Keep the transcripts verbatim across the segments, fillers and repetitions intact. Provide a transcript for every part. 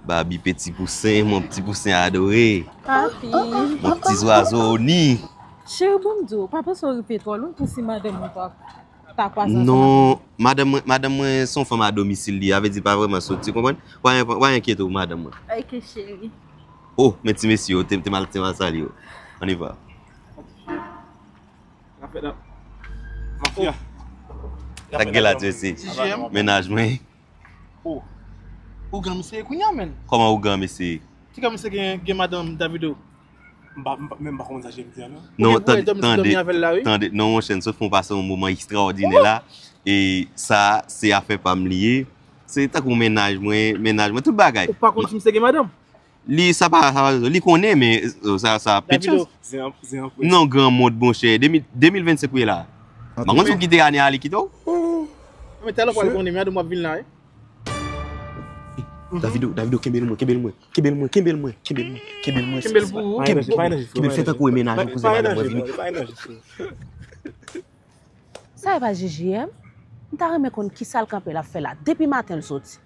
Babi petit poussin, mon petit poussin adoré. Papi. Mon petit oiseau Oni. Cheri, bon m di w, pa panse w rive twò lwen pou si madanm ou ta, ta kwaze ansanm avè w. Non, madanm mwen, madanm mwen se yon fanm a domisil li, sa vle di pa vrèman soti, konprann? Pa, pa, pa enkyete w pou madanm mwen. Ok, cheri. Oh, men ti mesye yo, te, te mal, te mal salye yo. On y va. Mafya. Sa k gen la, ti mesye? Mennaj mwen. Oh. Ougan misye kounye a, menn. Kòman ougan misye? Ti kan misye gen, gen madanm Davido. M pa, m pa, men m pa konn sa James di a, non. Non, tande, tande, tande, non, monchè, n sot fè w pase yon moman ekstraòdinè la. E sa, se afè pa m li ye. Se tankou mennaj mwen, mennaj mwen, tout bagay. Ou pa konn si misye gen madanm? Li, sa pa, sa pa, li konnen, men, oh, sa, sa, petyon. Non, granmoun, monchè, de mil, de mil vennsenk ou ye la. M pa konn si w kite ane a, li kite w. Men talè w pral konnen, men adan m ap vin la, wi. Davido, Davido, kenbe l mwen, kenbe l mwen, kenbe l mwen, kenbe l mwen, kenbe l mwen, kenbe l mwen, kenbe l mwen, kenbe l, fè tankou e mennaj ou, kouzen madanm mwen vini. Sa e pa J J M? M ta renmen konn kisa l kanpe l ap fè la. Depi maten l soti.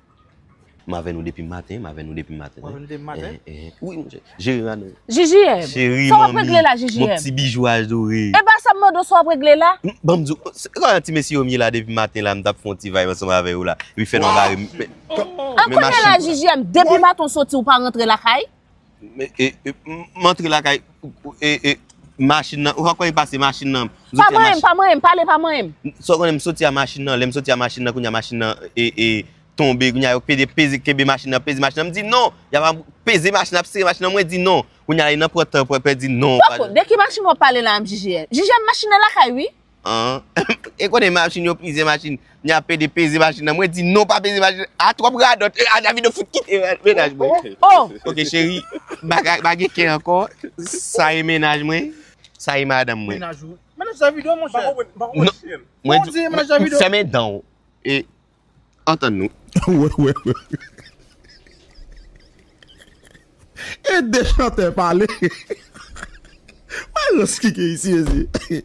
M avè nou depi maten, m avè nou depi maten. M avè nou depi maten? Eh, eh, wi, monchè. Jere madanm. J J M, cheri, sa w ap regle la, J J M? Mon ti bijou adore. E pa sa m mande w, sa w ap regle la? Ban m di w, se kòman ti mesye yo m ye la depi maten la, m t ap fè yon ti vay ansanm avè yo la. Epi fè nou anba. An konnen la, J J M, depi maten w soti, ou pa rantre lakay? E, e, m antre lakay, e, e, machin nan, ou pa konnen pase machin nan. Pa manyen m, pa manyen m, pale pa manyen m. Sa w konnen m soti a machin nan, lè m soti a machin nan, kounye a machin nan, e, e, tonbe, kounye a yo pede, peze, kenbe machin nan, peze machin nan. M di non, y ap peze machin nan, ap sere machin nan, mwen di non. Kounye a li nan pran tan, pran pèdi non. Poko, de ki machin w ap pale la menm, J J M? J J M, machin nan lakay wi. An, e konnen machin yo, plizyè machin, kounye a pede peze machin nan, mwen di non, pa peze machin nan, a twòp radòt, e, a Davido fout kite mennaj mwen. Oh! Ok, cheri, pa gen kè ankò, sa e mennaj mwen, sa e madanm mwen. Mennaj ou? Mennaj Davido, monchè. Mwen di, fèmen dan w. E, antann nou. Wè, wè, wè. E de chantè pale. Mwen rans ki gen isi, mesye.